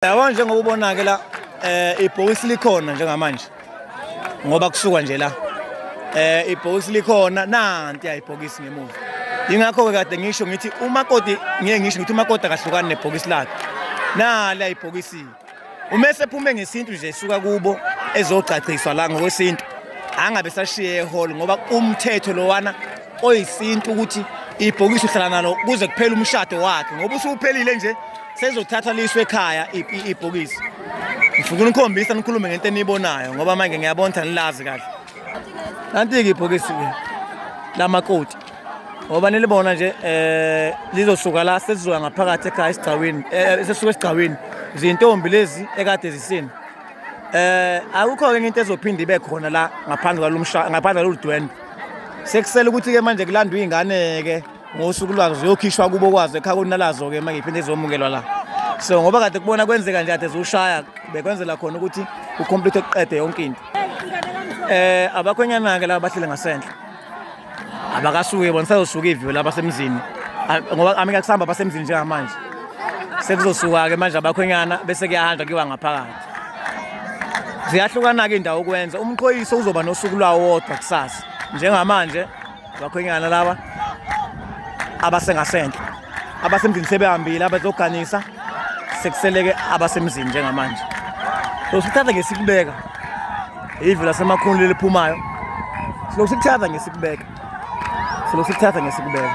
Yabona njengoba ubona-ke la ibhokisi likhona njengamanje ngoba kusuka nje la ibhokisi likhona nanti ya ibhokisi ngemuva. Yingakho-ke kade ngisho ngithi umakoti, ngiye ngisho ngithi umakoti akahlukani nebhokisi lakhe. Nala ibhokisi uma esephume ngesintu nje esuka kubo ezogcagciswa la ngokwesintu, angabe sashiye ehall ngoba umthetho lowana oyisintu ukuthi ibhokisi uhlala nalo kuze kuphele umshado wakhe, ngoba usuphelile nje sezothathwa liswe ekhaya ibhokisi. Ngifuna ukunikhombisa nikhulume ngento eniyibonayo ngoba manje ngiyabona ukuthi anilazi kahle. Nanti-ke ibhokisi-ke lamakoti ngoba nilibona nje lizosuka la sesizoya ngaphakathi ekhaya esigcawini, sesuka esigcawini zintombi lezi ekade zisina. Akukho-ke enye into ezophinda ibe khona la ngaphandle kwalomsha, ngaphandle kwalolu dwendwe. Sekusele ukuthi-ke manje kulandwe iy'ngane-ke ngosuku lwazo ziyokhishwa kubo kwazo ekhaya konalazo-ke manje iphinde izomukelwa la. So ngoba kade kubona kwenzeka nje kade ziwushaya bekwenzela khona ukuthi ucomplete kuqede yonke into. Abakhwenyana-ke laba bahlele ngasenhla abakasuke bona, sazosuka iviyo laba semzini ngoba amike kusahamba abasemzini njengamanje. Sekuzosuka-ke manje abakhwenyana bese kuyahanjwa kuyiwa ngaphakathi. Ziyahlukana-ke indawo okwenza umqhoyiso uzoba nosuku lwawo wodwa kusasa. Njengamanje abakhwenyana laba abasengasenhla abasemzini sebehambile abazoganisa, sekuseleke abasemzini njengamanje. So sikuthatha ngesikubeka ivi lasemakhuni leliphumayo, silokhu sikuthatha ngesikubeka, silokhu sikuthatha ngesikubeka.